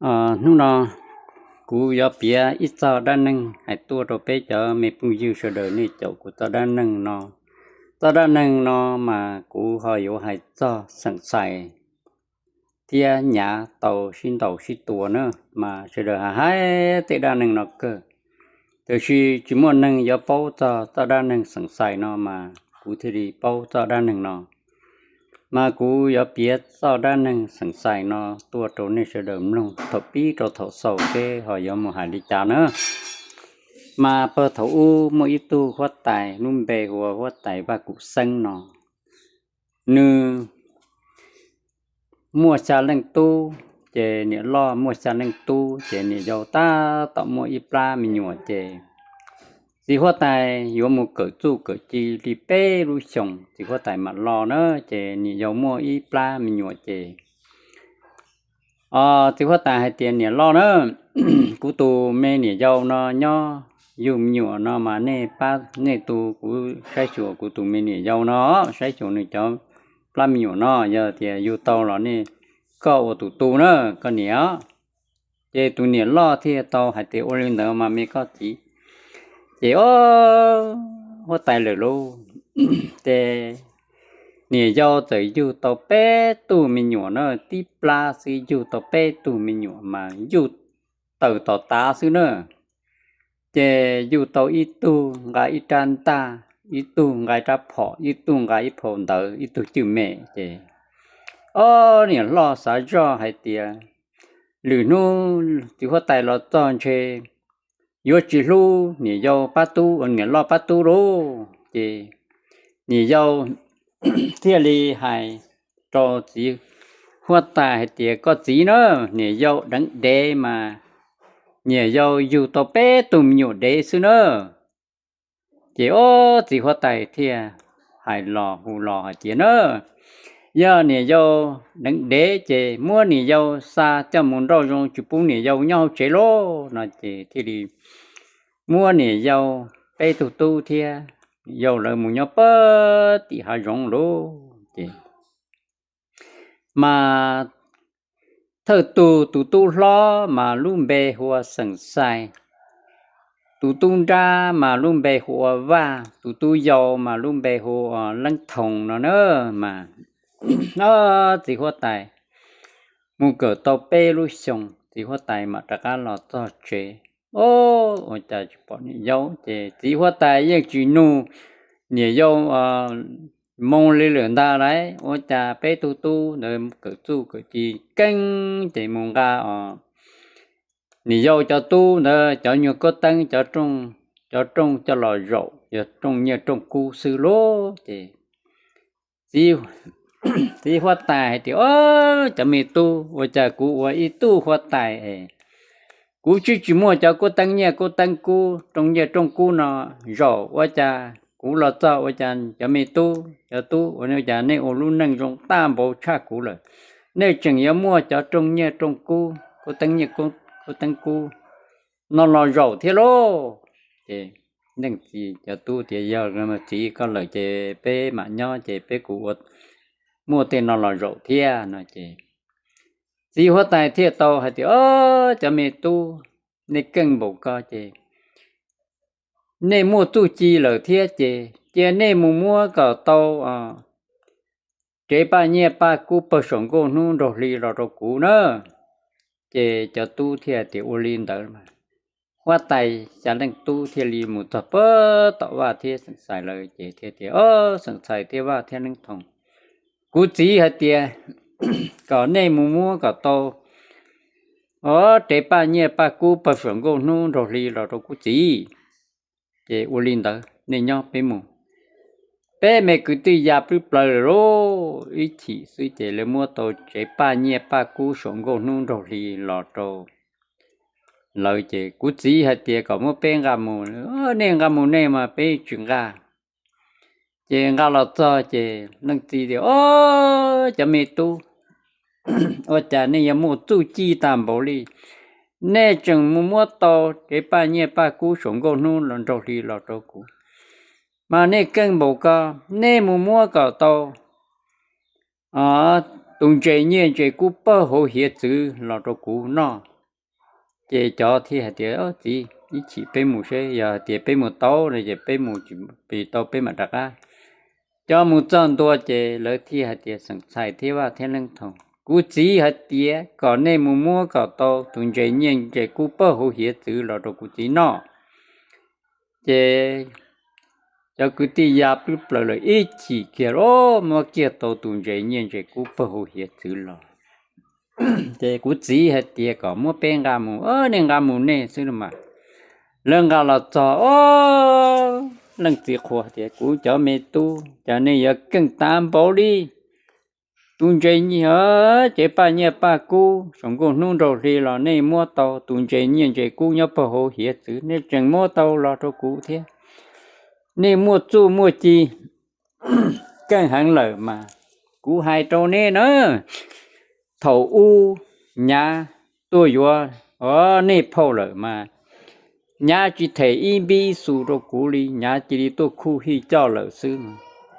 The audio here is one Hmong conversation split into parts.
Hnub no kuv yuav piav ib txoj dab neeg hais tuaj rau peb cov me phooj ywg sawv daws nej caum kuv txoj dab neeg no. Txoj dab neeg no mas kuv ho yuav hais txog xeem Xais thiab Nyav tau sib ntaus sib tua na, mas sawv daws hais hais tej dab neeg no kawg. Tiam sis tsis muaj neeg yuav paub txog txoj dab neeg xeem Xais no mas kuv thiaj li paub txoj dab neeg no. Mas kuv yuav piav txoj dab neeg xeem Xais no tuaj rau nej sawv daws mloog thaum pib rau thaum xaus seb ho yuav mus hais li cas na. Mas pag thaum ub muaj ib tug huab tais lub npe hu ua huab tais Vaj Kum Xeeb no. Nws muaj xya leej tub, ces niam loj muaj xya leej tub, ces niam yau tab tom muaj ib plab me nyuam ces txiv huab tais yuav mus kawm txuj kawm ci li peb lub xyoos txiv huab tais mam los na, ces niam yau muaj ib plab me nyuam ces txiv huab tais hais tias niam loj na, kuv tus me niam yau no nyob yug me nyuam no mas nej pab nej tu kuv saib xyuas kuv tus me niam yau no, saib xyuas nws cov plab me nyuam no yog tias yug tau los nej, koj ua tus tu na, koj niam. Ces tus niam loj thiaj tau hais tias ua li ntawd mas me koj txiv. Ces o, huab tais lawm lauj, ces niam yau txawm yug tau peb tug me nyuam na, tib plab xwb yug tau peb tug me nyuam mas yug tawm tom tav xwb na. Ces yug tau ib tug nqa ib rab ntaj, ib tug nqa ib rab phom, ib tug nqa ib phau ntawv, ib tug cwj mem ces o, niam loj xav zoj hais tias lwm hnub txiv huab tais los txog ntshe yuav tsis hlub niam yau pab tub, niam loj pab tub lauj. Ces niam yau thiaj li hais rau txiv huab tais hais tias koj txiv na, niam yau deev dev mas niam yau yug tau peb tug me nyuam dev xwb na. Ces o, txiv huab tais thiaj hais los hu los hais tias na, yog niam yau deev dev ces muab niam yau xa coj mus nrauj zoov tsis pub niam yau nyob hauv tsev lauj no ces thiaj li muab niam yau peb tug tub thiab yau lawv mus nyob pag tim hav zoov lauj. Ces mas thawj tug tus tub hlob mas lub npe hu ua xeem Xais, tus tub nrab mas lub npe hu ua Vaj, tus tub yau mas lub npe hu ua Leeb Thoos no na. Mas txiv huab tais mus kawm tau peb lub xyoos txiv huab tais mam rov qab los txog tsev. O, ua cas tsis pom niam yau ces txiv huab tais yeej tsis nug niam yau moo li lawm ntag lauj, ua cas peb tug tub ntawd kawm txuj kawm ci keej ces mus nqa niam yau cov tub ntawd cov nyuag kuab teeb, cov rooj coj los zaum yog rooj nyiaj rooj kub xwb lauj. Ces txiv huab tais hais tias o, cov me tub, ua cas kuv ua ib tug huab tais es kuv tsis tsis muaj cov kuab teeb nyiaj kuab teeb kub rooj nyiaj rooj kub no zaum, ua cas kuv los txog ua cas cov me tub, cov tub ua cas nej ua lub neej zoo tag npaum tshaj kuv lawm, nej tseem yuav muaj cov rooj nyiaj rooj kub kuab teeb nyiaj kuab teeb kub no los zaum thiab lauj. Ces leej txiv cov tub tias yog txiv koj lawm ces peb mam nyob ces peb kuv ua, muaj tej no los zaum thiab no ces txiv huab tais thiaj tau hais tias o, cov me tub, nej keej npaum ko ces nej muaj txuj ci lawm thiab ces cia nej mus muab kom tau tsev paj nyiaj paj kub pawg saum nkauj hnub nraug hli los rau kuv na. Ces cov tub thiaj tias ua li ntawd. Huab tais xya leej tub thiaj li mus txog pag tom Vaj thiab xeem Xais lawm ces thiaj tias o, xeem Xais thiab Vaj thiab Leeb Thoos, kuv txiv hais tias kom nej mus muab kom tau o, tsev paj nyiaj paj kub pawg saum nkauj hnub nraug hli los rau kuv txiv. Ces ua li ntawd nej nyob peb mus. Peb me kwv tij ya plwb plaws lawm lauj, ib chim xwb ces lawv muab tau tsev paj nyiaj paj kub saum nkauj hnub nraug hli los rau lawv ces kuv txiv hais tias kom muab peb nqa mus, nej nqa mus nej mas peb tsis nqa. Ces nqa los txog ces leej txiv tias o, cov me tub, ua cas nej yuav muaj txuj ci tag npaum li, nej tseem mus muab tau tsev paj nyiaj paj kub saum nkauj hnub los nraug hli los rau kuv, mas nej keej npaum ko, nej mus muab kom tau tus ntses nyiaj ntses kub pawg hauv hiav txwv los rau kuv noj. Ces cov thiaj hais tias, Txiv, ib chim peb mus seb, yog hais tias peb mus tau no ces peb mus, tsis tau peb mam rov qab. Cov mus txog ntua ces lawv thiaj hais tias, Xeem Txhais thiab Vaj thiab Leej Thoom, kuv txiv hais tias kom nej mus muab kom tau tus ntses nyiaj ntses kub pawg hauv hiav txwv los rau kuv txiv noj. Ces cov kwv tij ya plwb plaws lawm ib chim kiag los muab kiag tau tus ntses nyiaj ntses kub pawg hauv hiav txwv los. Ces kuv txiv hais tias kom muab peb nqa mus, nej nqa mus nej xwb los mas. Lawv nqa los txog, o, leej txiv qhuas tias, Kuv cov me tub, cas nej yuav keej tag npaum li, tus ntses nyiaj ces paj nyiaj paj kub saum nkuaj hnub nraug hli los nej muab tau, tus ntses nyiaj ntses kub nyob pawg hauv hiav txwv nej tseem muab tau los rau kuv thiab. Nej muaj txuj muaj ci keej heev lawm mas. Kuv hais rau nej na, thaum ub nyav tuaj yuav nej phauj lawm mas nyav tsis them ib npib ib xus rau kuv li, nyav cia li tuaj khuj hij coj lawm xwb.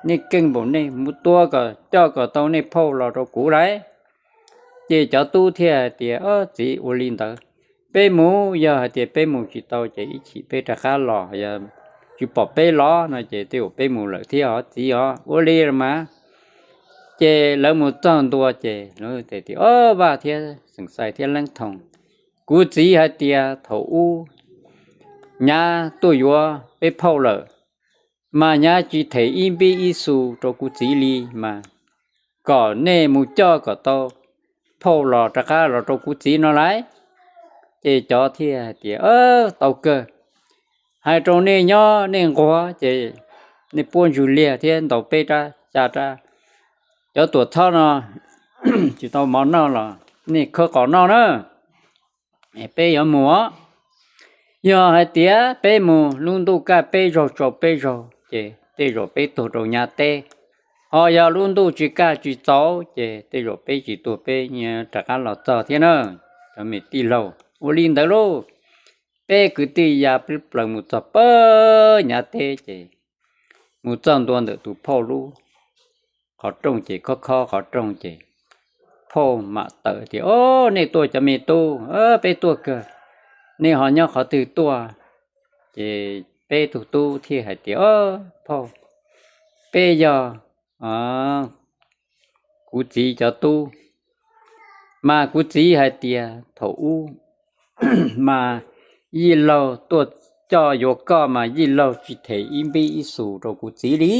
Nej keej npaum nej, mus tua kom coj kom tau nej phauj los rau kuv lauj. Ces cov tub thiaj hais tias, Txiv, ua li ntawd peb mus, yog hais tias peb mus tsis tau ces ib chim peb rov qab los, yog tsis pom peb los no ces tej zaum peb mus lawm thiab os txiv os, ua li los mas. Ces lawv mus txog ntua ces lawv tias, Vaj thiab Xeem Txhais thiab Leej Thoom, kuv txiv hais tias thaum ub nyav tuaj yuav peb phauj lawm, mas nyav tsis them ib npib ib xus rau kuv txiv li mas, kom nej mus coj kom tau phauj los rov qab los rau kuv txiv no lauj. Ces cov thiaj hais tias, Tau kawg, hais rau nej nyob nej nquag ces nej puab ntswg liag thiab ntaus peb rab xya rab, cov tuam txhob no tsis tau mov noj los nej khawb qos noj na, peb yuav mus os. Yog hais tias peb mus lub ntuj kaj peb zaug tsaus peb zaug ces tej zaum peb tuag rau nyav teb, ho yog lub ntuj tsis kaj tsis txaus ces tej zaum peb tsis tuag peb rov qab los txog thiab na. Cov me tij laug, ua li ntawd lauj, peb kwv tij ya plwb plaws mus txog pawg nyav teb ces mus txog ntua ntawm tus phauj lub qhov rooj ces khob khob qhov rooj ces phauj mam tawm tias, O, nej tuaj cov me tub, peb tuaj kawg, nej ho nyob qhov twg tuaj? Ces peb tug tub thiaj hais tias, O, phauj, peb yog kuv txiv cov tub, mas kuv txiv hais tias thaum ub mas yij laug tuaj coj yuav koj mas yij laug tsis them ib npib ib xus rau kuv txiv li,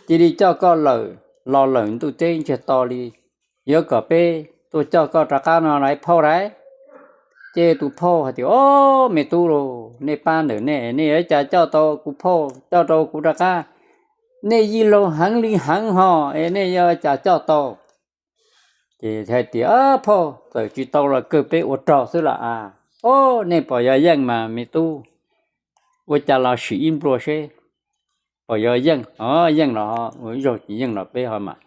cia li coj koj lawm los lawm ntuj teb ntsiag to li, yuav kom peb tuaj coj koj rov qab no lauj phauj lauj. Ces tus phauj hais tias, O, me tub lauj, nej pab ntawm nej, nej yuav cas coj tau kuv phauj coj rau kuv rov qab? Nej yij laug heev li heev ho es nej yuav cas coj tau? Ces hais tias, Phauj, txawm tsis tau los kawg peb ua rog xwb los as. O, nej pom yog yeej mas me tub, ua cas los sim ib nplua seb pom yog yeej, o, yeej los ua ib zaug, tsis yeej los peb ho mam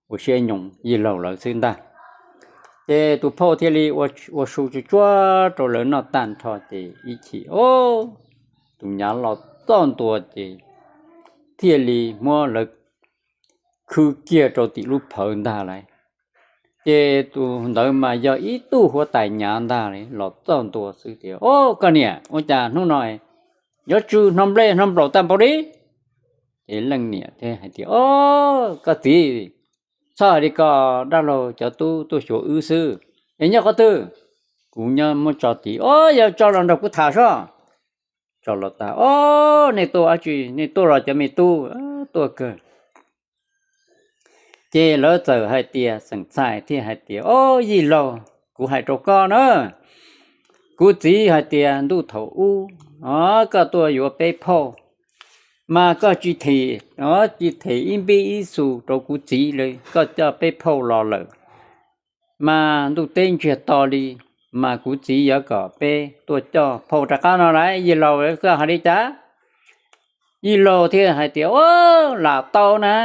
ua siab nyoos yij laug lawv xwb ntag. Ces tus phauj thiaj li ua su tsuj tsuag rau lawv noj tag nrho ces ib chim, o, tus nyav los txog ntua ces thiaj li muab lawv khwb kiag rau tim lub phawv ntag lauj. Ces tus ntawd mas yog ib tug huab tais nyav ntag los txog ntua xwb tias, O, koj niam, ua cas hnub no yuav tsw hno nplej hno nplaum tag npaum li? Ces leej niam thiaj hais tias, O, koj txiv, txhob hais li ko, dab laug cov tub tuaj xyuas wb xwb. Es nyob qhov twg? Kuv nyob muab tso tid. O, yog tso los nrog kuv tham soj. Tso los tag. O, nej tuaj dab tsi? Nej tuaj los cov me tub? Tuaj kawg. Ces lawv txawm hais tias, Xeem Txhais thiaj hais tias, O, yij laug, kuv hais rau koj na, kuv txiv hais tias ntuj thaum ub, o, koj tuaj yuav peb phauj, mas koj tsis them, o, tsis them ib npib ib xus rau kuv txiv li, koj coj peb phauj los lawm, mas ntuj teb ntsiag to li, mas kuv txiv yuav kom peb tuaj coj phauj rov qab no lauj. Yij laug, koj hais li cas? Yij laug thiaj hais tias, O, lam tau na,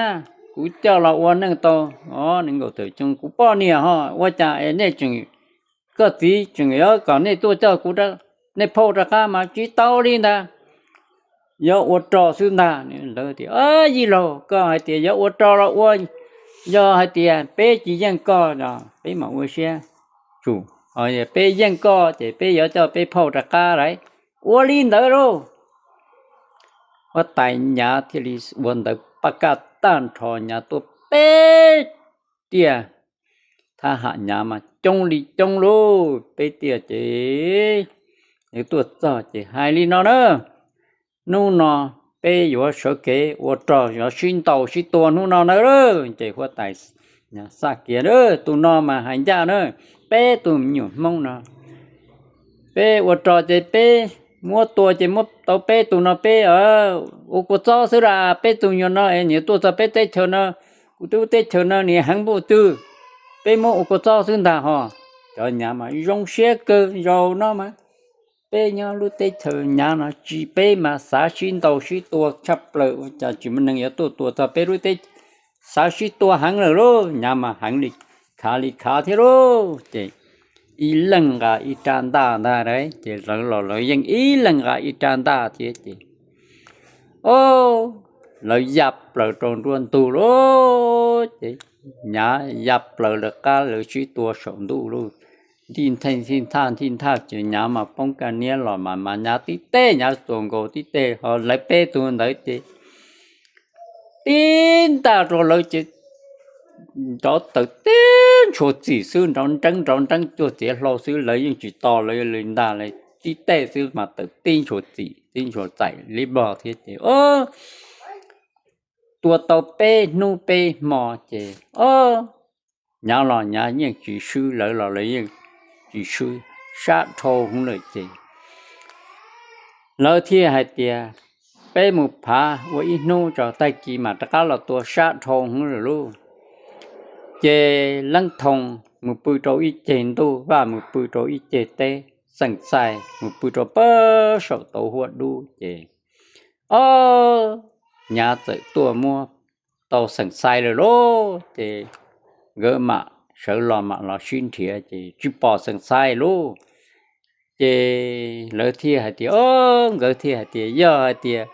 kuv coj los ua neej tau, o, nees nkaum tawm xyoo, kuv poj niam ho, ua cas es nej tseem, koj txiv tseem yuav kom nej tuaj coj kuv, nej phauj rov qab mas tsis tau li ntag, yuav ua rog xwb ntag. Lawv tias, Yij laug, koj hais tias yuav ua rog los ua, yog hais tias peb tsis yeej koj los peb mam ua siab tsum peb yeej koj ces peb yuav coj peb phauj rov qab lauj. Ua li ntawd lauj, huab tais Nyav thiaj li ua ntawd paj kaj tag nrho, Nyav tuaj peb tiaj, thab ham Nyav mas coob li coob lauj, peb tiaj ces nws tuaj txog ces hais li no na: Hnub no peb yuav sawv kev ua rog, yuav sib ntaus sib tua hnub no na. Ces huab tais Nyav xaj kiag, tus no mas hais ncaj na, peb tus me nyuam Hmoob no peb ua rog ces peb muab tua ces muab tau peb tus no peb ua kua txob xwb las. Peb tus nyuag no es nyias tuaj txog peb teb chaws no, kuv twb lub teb chaws no nws heev npaum twg, peb muab ua kua txob xwb ntag hos. Cov Nyav mas zoo siab kawg, zaum no mas peb nyob lub teb chaws Nyav no tsis, peb mas xav sib ntaus sib tua tshaj plaws, ua cas tsis muaj neeg yuav tuaj tua txog peb lub teb, xav sib tua heev lawm lauj. Nyav mas heev li, khav li khav thiab lauj. Ces ib leeg nqa ib rab ntaj ntag, ces lawv los lawv yeej ib leeg nqa ib rab ntaj thiab ces, o, lawv ya plaws rau nruab ntug lauj. Ces Nyav ya plaws lawv qab, lawv sib tua saum ntuj lauj. Nti nthe nti nthaj nti nthaj ces Nyav mas poob kaj niab los mas mas Nyav tib teg, Nyav txuas nkaus tib teg, ho lawv peb tug ntawd ces tib ntaj rau lawv ces nrov tawm tib ntshua txim xwb, nrov nreeb nrov nreeb cuag txiav hlau xwb, lawv yeej tsis tos lawv li ntag, tib teg xwb mas tawm tib ntshua txim tib ntshua txim li npog thiab ces, o, tua tau peb hnub peb hmo ces, o, Nyav los Nyav yeej tsis swb, lawv los lawv yeej tsis swb, sab dhau hwv lawm ces lawv thiaj hais tias, peb mus phav ua ib hnub tso, tag kis mam rov qab los tua, sab dhau hwv lawm lauj. Ces Leeb Thoo mus pw rau ib ceg ntuj, Vaj mus pw rau ib ceg teb, Xeem Xais mus pw rau pem saum tauv huab dub ces, o, Nyav txawm tuaj muab tau Xeem Xais lawm lauj. Ces nkawd mam sawv los mam los sib nrhiav ces tsis pom Xeem Xais lauj. Ces lawv thiaj hais tias, o, nkawd thiaj hais tias yog hais tias,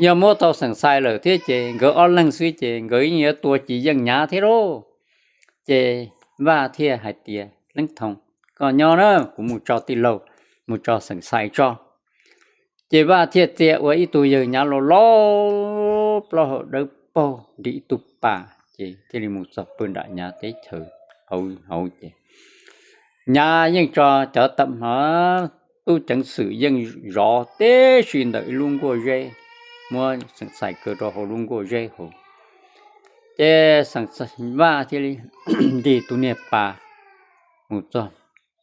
yog muab tau Xeem Xais lawm thiab ces nkawd ob leeg xwb ces nkawd yeej yuav tua tsis yeej Nyav thiab lauj. Ces Vaj thiaj hais tias, Leeb Thoo, koj nyob na, kuv mus tso tij laug, mus tso Xeem Xais tso. Ces Vaj thiaj txia ua ib tug yawg Nyav laus laus, plaub hau dawb paug, nrim ib tug pas, ces thiaj li mus txog pw nram Nyav teb chaws hauv hauv ces Nyav yeej tso cov tam, tub ceev xwm yeej zov tib si ntawm ib lub nkuaj zeb, muab Xeem Xais kaw rau hauv lub nkuaj zeb hauv. Ces Vaj thiaj li nrig tus niag pas mus txog,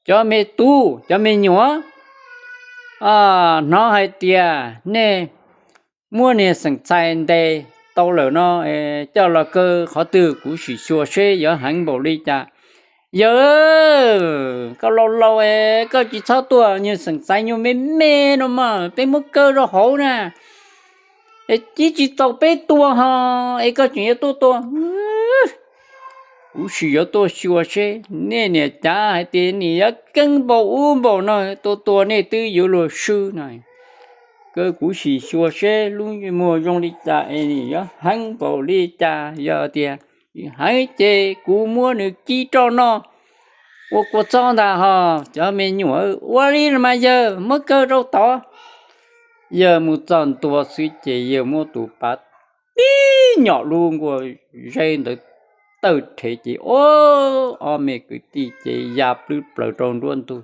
cov me tub cov me nyuam, hnov hais tias nej muab niag Xeem Xais ntes tau lawm no, coj los kaw qhov twg kuv sim xyuas seb yuav heev npaum li cas. Yawg, koj laus laus es koj tsis txhob tua, niag Xeem Xais nyuag me me no mas peb muab kaw rau hauv na, es tib tsis txaus peb tua ho, es koj tseem yuav tuaj tua. Kuv sim yuav tuaj xyuas seb nej niam cav hais tias nim yuav keeb npaum ub npaum no, tua tua nej twb yuav luag swb no. Kaw kuv sim xyuas seb lub muag zoo li cas es nim yuav heev npaum li cas, yog tias heev ces kuv muab nws kib roj noj ua kua txob ntag ho. Cov me nyuam, ua li no mas yawg, muab kaw rau tod. Yawg mus txog ntua xwb ces yawg muab tus pas tib nyom lub nkuaj zeb ntawd tawg rhe ces, o, ob me kwv tij ces ya plwb plaws rau nruab ntug.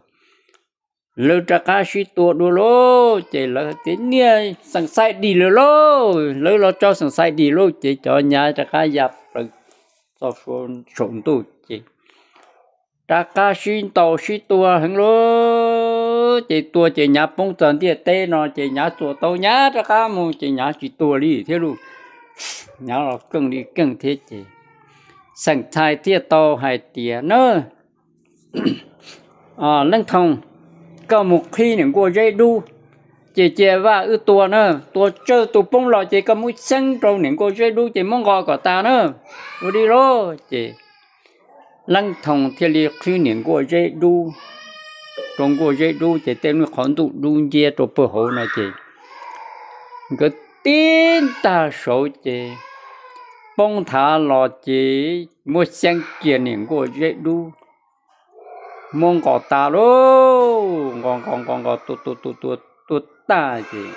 Lawv rov qab sib tua dua lauj, ces lawv tias niag Xeem Xais dim lawm lauj, lawv los tso Xeem Xais dim lauj, ces cov Nyav rov qab ya plaws txog saum ntuj ces rov qab sib ntaus sib tua heev lauj, ces tua ces Nyav poob txog ntiaj teb no ces Nyav txuas tau Nyav rov qab mus ces Nyav tsis tua li thiab lauj. Nyav los keej li keej thiab ces Xeem Xais thiaj tau hais tias na, Leej Thoo, koj mus qhib niam nkuaj zeb dub, ces cia Vaj wb tua na, tua tsawg tus poob los ces koj muab xyeeb rau niam nkuaj zeb dub ces muab nqos kom tas na. Ua li lauj, ces Leej Thoo thiaj li qhib niam nkuaj zeb dub, rau nkuaj zeb dub ces tej lub qhov ntuj dub nciab rau puag hauv no ces nkawd tib ntag saud ces poob nthav los ces muab xyeeb kiag niam nkuaj zeb dub. muab nqos tas lauj, nqos nqos nqos nqos tua tua tua tua tua tag ces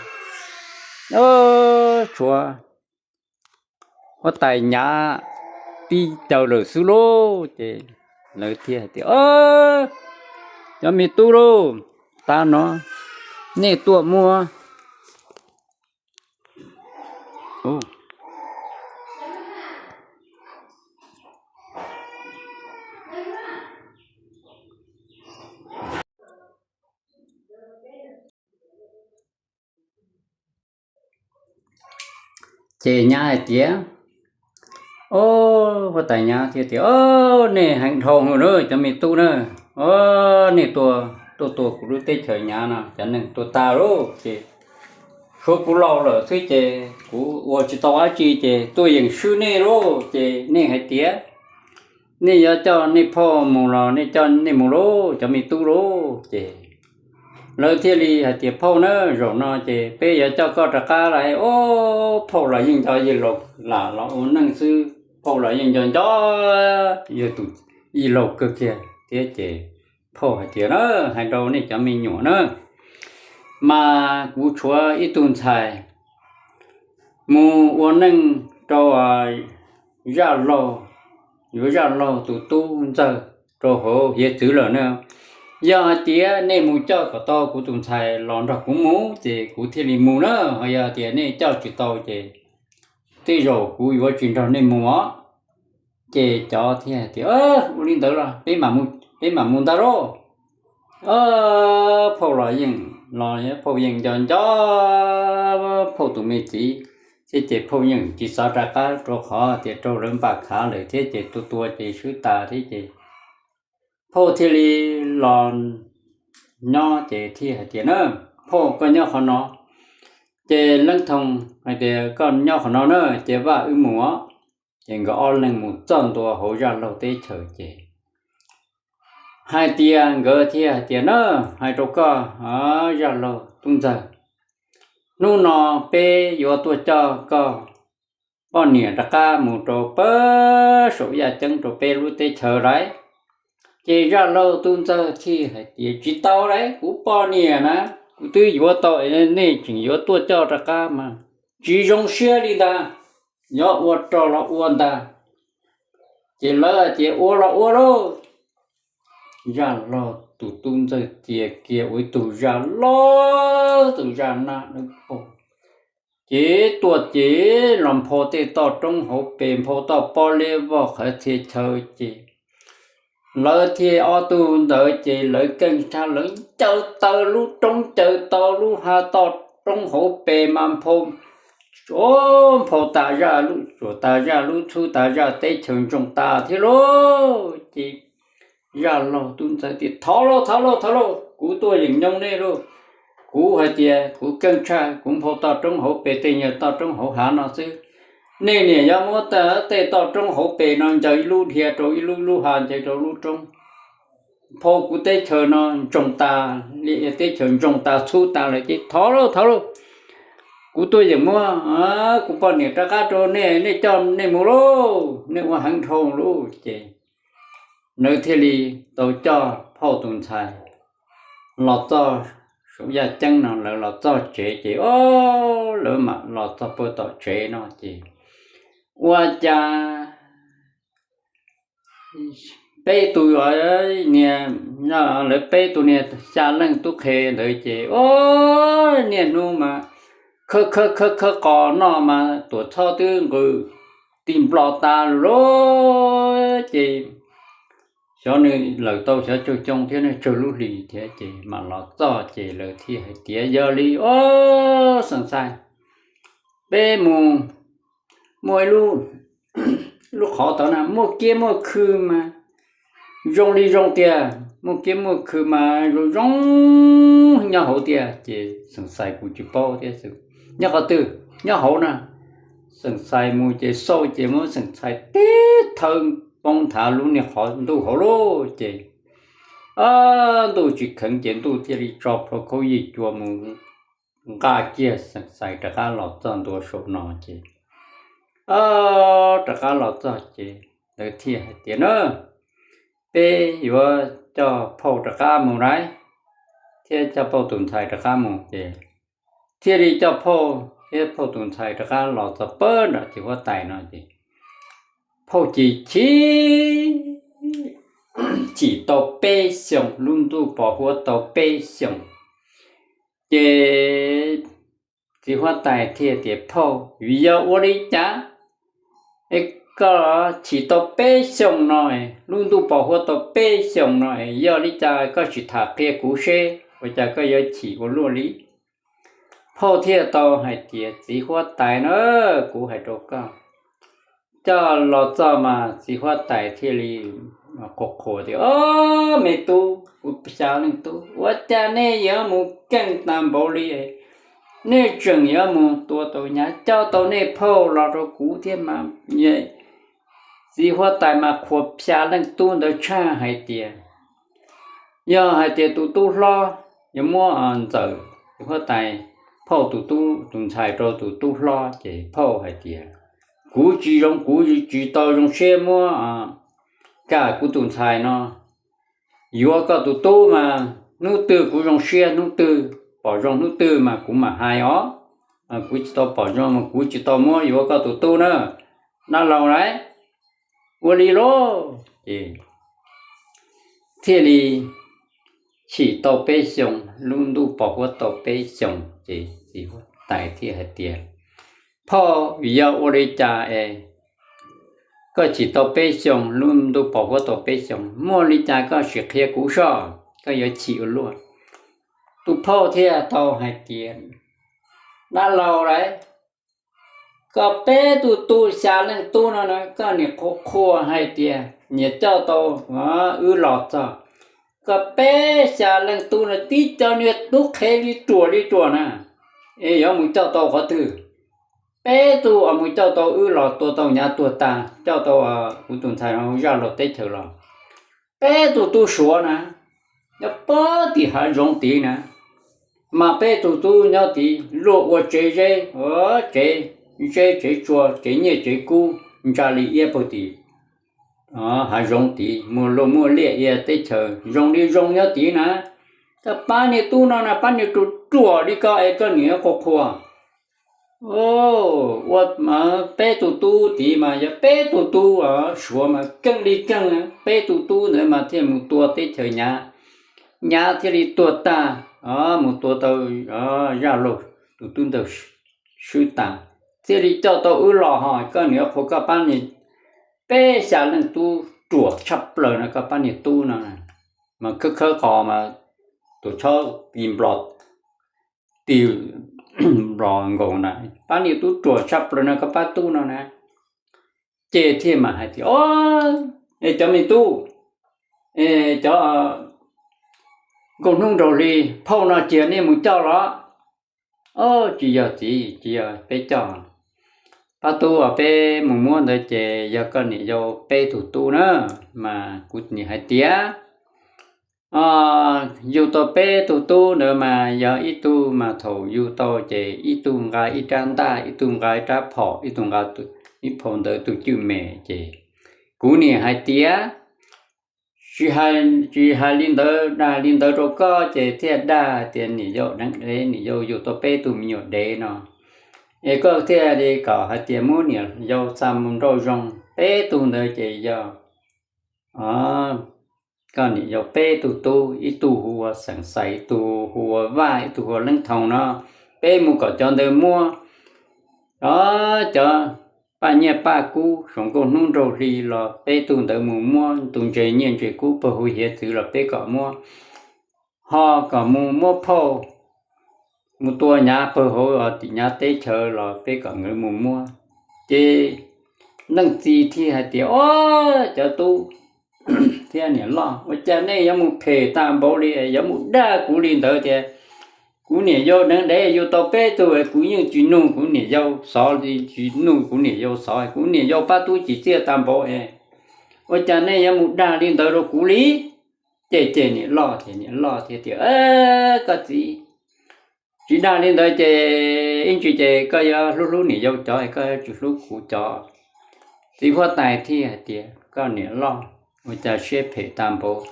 tshuav huab tais Nyav tib caug lawm xwb lauj. Ces lawv thiaj hais tias, cov me tub lauj, tav no nej tuaj muab Ces Nyav hais tias, o, huab tais Nyav thiaj tias, o, nej heev dhau na cov me tub na, o, nej tuaj tua kuv lub teb chaws Nyav no cov neeg tuaj tag lauj, ces tshuav kuv laus lawm xwb ces kuv ua tsis tau dab tsi ces tuaj yeem swb nej lauj, ces nej hais tias nej yuav coj nej phauj mus los nej coj nej mus lauj cov me tub lauj. Ces lawv thiaj li hais tias, phauj na, zaum no ces peb yuav coj koj rov qab los. O, phauj los yeej nco yawg laus lam los ua neej xwb, phauj los yeej nco nco yawg tus yawg laus kawg kiag thiab. Ces phauj hais tias, na, hais rau nej cov me nyuam na, mas kuv tshuav ib tug ntxhais mus ua neej rau zaj laug, yuav zaj laug tus tub ntxawg rau hauv hiav txwv lawm na. Yog hais tias nej mus coj kom tau kuv tus ntxhais los nrog kuv mus ces kuv thiaj li mus na, ho yog tias nej coj tsis tau ces tej zaum kuv yuav tsis nrog nej mus os. Ces cov thiaj tias, ua li ntawd los peb mam mus ntag lauj. Phauj los yeej los, phauj yeej nco nco phauj tus me txiv thiab ces phauj yeej tsis xav rov qab rau qhov tias raug lawv npam khav lawm thiab ces tua tua ces swb tas thiab ces phauj thiaj li los nyob ces thiaj hais tias, na, phauj koj nyob qhov no. Ces Leej Thoo hais tias, koj nyob qhov no na, ces Vaj wb mus os. Ces nkawd ob leeg mus txog ntua hauv zaj laug teb chaws ces hais tias, nkawd thiaj hais tias, na, hais rau koj, zaj laug tub ntxawg, hnub no peb yuav tuaj coj koj poj niam rov qab mus rau pab saum yaj ceeb rau peb lub teb chaws lawm. Ces zaj laug tub ntxawg thiaj hais tias, tsis tau lauj, kuv poj niam na, kuv twb yuav tau, nej tseem yuav tuaj coj rov qab mas tsis zoo siab li ntag. Yuav ua rau los ua ntag. Ces lawv hais tias, ua los ua lauj. Zaj laug tus tub ntxawg txia kiag ua ib tug zaj laug, tus zaj nab dawb paug, ces tuaj ces los nphau tej toj roob hauv pes, nphau toj pob liab voj qhawv txhia chaw ces lawv thiaj ob tug ntawd ces lawv keej tshaj, lawv ncaws taw lub roob, ncaws tau lub hav toj roob hauv pes mas nphau, nphau tas zaj lub tsuas tas zaj, lub txhub tas zaj, teb chaws ntsoog tas thiab lauj. Ces zaj laug tub ntxawg tias, thov lauj, thov lauj, thov lauj, kuv tuaj yeem nyoo nej lauj. Kuv hais tias kuv keej tshaj, kuv nphau toj roob hauv pes tej nyuag toj roob hauv hav no xwb. Nej niam yuav muab tej toj roob hauv pes no ncaws ib lub dhia rau ib lub, lub hav ncaws rau lub roob, nphau kuv teb chaws no ntsoog tas, teb chaws ntsoog tas txhub tas lawm ces thov lauj, thov lauj, kuv tuaj yeem muab kuv poj niam rov qab rau nej, nej coj nej mus lauj, nej ua heev dhau lauj. Ces lawv thiaj li tau coj phauj tus ntxhais los txog saum yaj ceeb no, lawv los txog tsev ces, o, lawv mam los txog puag tom tsev no ces ua cas peb tus, lawv peb tus niag xya leej tub qhe ntawd ces, o, niaj hnub mas khawb khawb khawb khawb qos noj mas tuam txhob twb nqws ti nplo tas lawm lauj. Ces xyov nws lawm tau xyov tsawg xyoo thiab, nws tsawg lub hlis thiab ces mam los txog ces lawv thiaj hais tias, yog li, o, Xeem Xais, peb mus, muaj ib lub qhov tod na muaj kiab muaj khw mas zoo li zoo tiag, muaj kiab muaj khw mas zoo zoo nyob hauv tiag. Ces Xeem Xais kuj tsis paub thiab, nyob qhov twg, nyob hauv na. Xeem Xais mus ces xauj ces muab Xeem Xais tib thawb poob nthav lub niag qhov ntuj hauv lauj. Ces ntuj tsis kheev ces ntuj thiaj li tso plhuav khaub yij cua mus nqa kiag Xeem Xais rov qab los txog ntua saum no ces, rov qab los txog ces lawv thiaj hais tias na, peb yuav coj phauj rov qab mus lauj, thiab coj phauj tus ntxhais rov qab mus ces thiaj li coj phauj thiab phauj tus ntxhais rov qab los txog pem nram txiv huab tais no ces phauj ces chim, chim tau peb xyoos, lub ntuj pos huab tau peb xyoos. Ces txiv huab tais thiaj tias, Phauj, vim yog ua li cas es koj chim tau peb xyoos no, lub ntuj pos huab tau peb xyoos no, yog li cas koj tsis tham qhia kuv seb ua cas koj yuav chim ua luaj li? Phauj thiaj tau hais tias, Txiv huab tais na, kuv hais rau koj, coj los txog mas txiv huab tais thiaj li qhuas qhuas tias, Ob, me tub, kuv xya leej tub, ua cas nej yuav mus keej tag npaum li? Nej tseem yuav mus tua tau nyav coj tau nej phauj los rau kuv thiab mas. Txiv huab tais mas qhuas xya leej tub ntawd tshaj hais tias, yog hais tias tus tub hlob yuav muab ntxawm, txiv huab tais, phauj tus tub tus ntxhais rau tus tub hlob ces phauj hais tias, Kuv tsis zoo, kuv tsis tau zoo siab muab kam kuv tus ntxhais no yuav koj tus tub mas, hnub twg kuv zoo siab hnub twg, pom zoo hnub twg mas kuv mam hais os. Kuv tsis tau pom zoo mas kuv tsis tau muab yuav koj tus tub na, dab laug lauj. Ua li lauj ces thiaj li chim tau peb xyoos, lub ntuj pos huab tau peb xyoos ces txiv huab tais thiaj hais tias, Phauj, vim yog ua li cas es koj chim tau peb xyoos, lub ntuj pos huab tau peb xyoos, muaj li cas koj sim qhia kuv soj, koj yuav chim ua luaj? Tus phauj thiaj tau hais tias, Dab laug lauj, koj peb tug tub xya leej tub no na, koj niam qhuas qhuas hais tias niam coj tau wb los txog, koj peb xya leej tub no tib co niag tub qhev li ruam li ruam na, es yuav mus coj tau qhov twg? Peb tug uas mus coj tau wb los tua tau nyav tuag tag, coj tau kuv tus ntxhais zaj laug teb chaws los, peb tug tub suav na, nyob pem tim hav zoov tid na, mas peb tug tub nyob tid luag ua tsev zeb, tsev zeb tsev tsua tsev nyiaj tsev kub ntsa li iab puag tim hav zoov tid, muaj luag muaj liaj ia teb chaws zoo li zoo nyob tid na. Koj pab niag tub no na, pab niag ruam ruam li koj es koj niam qhuas qhuas. Ua peb tug tub tid mas yog peb tug tub suav mas keej li keej, peb tug tub ntawd mas thiaj mus tua teb chaws nyav, nyav thiaj li tuag tag, mus tua tau zaj laug tus tub ntawd swb tas, thiaj li coj tau wb los ho koj niam qhuas koj pab niag peb xya leej tub ruam tshaj plaws no, koj pab niag tub no mas khawb khawb qos mas tus tshob tis nplos, tis nplos nkaus na, pab niag tub ruam tshaj plaws no, koj pab tub no na. Ces thiaj mam hais tias, Ob, es cov me tub, es cov nkauj hnub nraug hli, phauj no cia nej mus coj los? Ob, tsis yog txiv, tsis yog peb coj. Pab tub uas peb mus muab ntawd ces yog koj niam yau peb tug tub na, mas kuv niam hais tias yug tau peb tug tub ntawd mas yog ib tug mas thaum yug tau ces ib tug nqa ib rab ntaj, ib tug nqa ib rab phom, ib tug nqa ib phau ntawv tug cwj mem ces kuv niam hais tias tsis hais li ntawd, dag li ntawd rau koj ces thiaj dag tias niam yau deev dev, niam yau yug tau peb tug me nyuam dev no, es koj thiaj li kom hais tias muab niam yau xa mus nrauj zoo. Peb tug ntawd ces yog koj niam yau peb tug tub, ib tug hu ua Xeem Xais, ib tug hu ua Vaj, ib tug hu ua Leeb Thoo no. Peb mus kom cov ntawd muab cov paj nyiaj paj kub, saum nkauj hnub nraug hli los peb tug ntawd mus muab, tus ntses nyiaj ntses kub pawg huv hiav txwv los peb kom muab, ho kom mus muab phauj mus tua nyav pawg hauv tim nyav teb chaws los peb kom nkawd mus muab. Ces leej txiv thiaj hais tias, Ob, cov tub thiab niam loj, ua cas nej yuav mus phem tag npaum li, yuav mus dag kuv li ntawd tias kuv niam yau deev dev yug tau peb tug, kuv yeej tsis nug kuv niam yau xov li, tsis nug kuv niam yau xov, kuv niam yau pab tub cim txiaj tag npaum es ua cas nej yuav mus dag li ntawd rau kuv li? Ces ces niam loj ces niam loj thiaj tias, Koj txiv, tsis dag li ntawd ces ib ntsis ces koj yuav hlub hlub niam yau cov, koj yuav tsis hlub kuv cov. Txiv huab tais thiaj hais tias, Koj niam loj, ua cas siab phem tag npaum,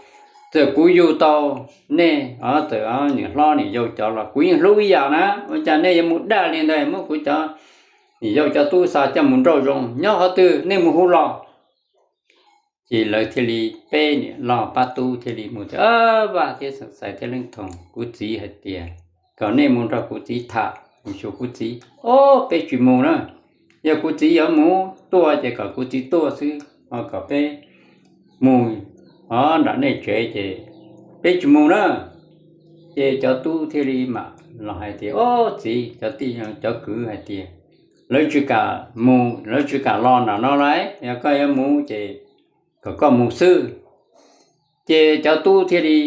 Txawm kuv yug tau nej, txawm niam hlob niam yau cov los kuv yeej hlub ib yam na, ua cas nej yuav mus dag li ntawd, muab kuv cov niam yau cov tub xa coj mus nrauj zoo, nyob qhov twg nej mus hu los. Ces lawv thiaj li, peb niam loj pab tub thiaj li mus tias, Vaj thiab Xeem Xais thiab Leej Thoos, kuv txiv hais tias kom nej mus nrog kuv txiv tham, mus xyuas kuv txiv. Ob, peb tsis mus na, yog kuv txiv yuav mus tuaj ces kom kuv txiv tuaj xwb, ho kom peb mus nram nej tsev ces peb tsis mus na. Ces cov tub thiaj li mam los hais tias, Ob, txiv, cov tij cov kwv hais tias lawv tsis kam mus, lawv tsis kam los nram no lawm, yog koj yuav mus ces kom koj mus xwb. Ces cov tub thiaj li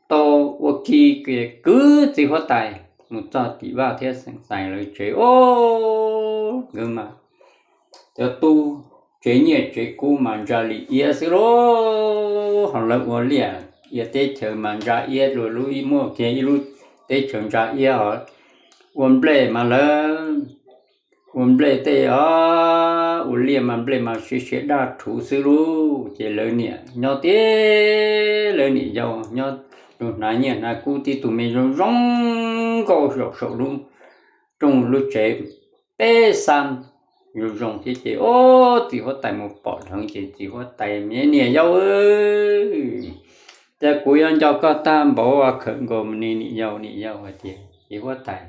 tau ua ke kwv txiv huab tais mus txog tim Vaj thiab Xeem Xais lawv tsev. Ob, nkawd mas cov tub tsev nyiaj tsev kub mas ntsa li iab xwb lauj, ho lawv ua liaj ia teb chaws mas ntsa iab, lub ib muaj kiag ib lub teb chaws ntsa iab, ho ua nplej mas lawv ua nplej tej, ua liaj mas nplej mas siav siav daj rhuv xwb lauj. Ces lawv niam nyob tiag, lawv niam yau nyob, hnav nyiaj hnav kub tib tug me zoo zoo nkauj zaum saum lub rooj lub tsev, peb xab zoo zoo thiab. Ces ob, txiv huab tais mus pom dheev ces txiv huab tais, Niam yau, cas kuv yuav nco koj tag npaum, khawm nkaus mus ni niam yau. Niam yau hais tias, Txiv huab tais,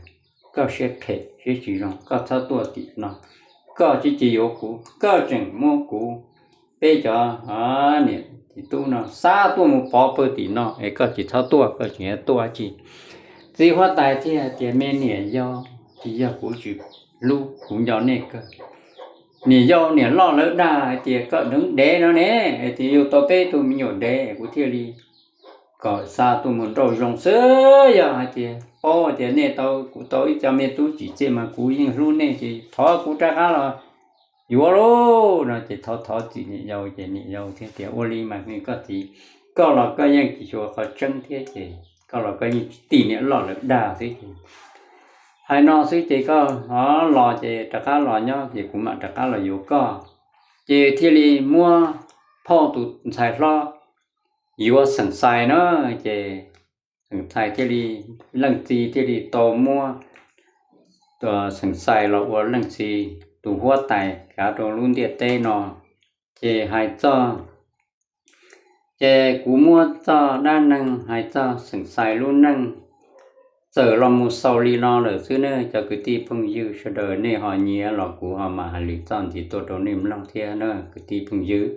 koj siab phem siab tsis zoo, koj txhob tuaj tim no, koj tsis cia yuav kuv, koj tseem muab kuv peb cov niam txiv tub no xa tuaj mus pov pawg tim no es koj tsis txhob tuaj, koj tseem yuav tuaj tsi? Txiv huab tais thiaj hais tias, Me niam yau, tsis yog kuv tsis hlub, kuv nco nej kawg. Niam yau niam loj lawv dag hais tias koj deev dev no ne, hais tias yug tau peb tug me nyuam dev, kuv thiaj li kom xa tuaj mus nrauj zoo xwb. Yog hais tias paub tias nej tau, kuv tau ib co me tub tsim txiaj mas kuv yeej hlub nej, ces thov kuv rov qab los yuav lauj no. Ces thov thov txim niam yau, ces niam yau thiaj tias, Ua li mas koj txiv, koj los koj yeej tsis xyuas qhov tseeb thiab, ces koj los koj yeej tsis tim niam loj lawv dag xwb. Ces hais no xwb ces koj los ces rov qab los nyob, ces kuv mam rov qab los yuav koj. Ces thiaj li muab phauj tus ntxhais hlob yuav Xeem Xais na. Ces Xeem Xais thiaj li, leej txiv thiaj li tau muab Xeem Xais los ua leej txiv tus huab tais kav rau lub ntiaj teb no. Ces hais txog, ces kuv muab txog dab neeg hais txog Xeem Xais lub neej txawm los mus xaus li no lawm xwb ne. Cov kwv tij phooj ywg sawv daws, nej ho nyiam los kuv ho mam hais lus txoj ntxiv tuaj rau nej mloog thiab na kwv tij phooj ywg.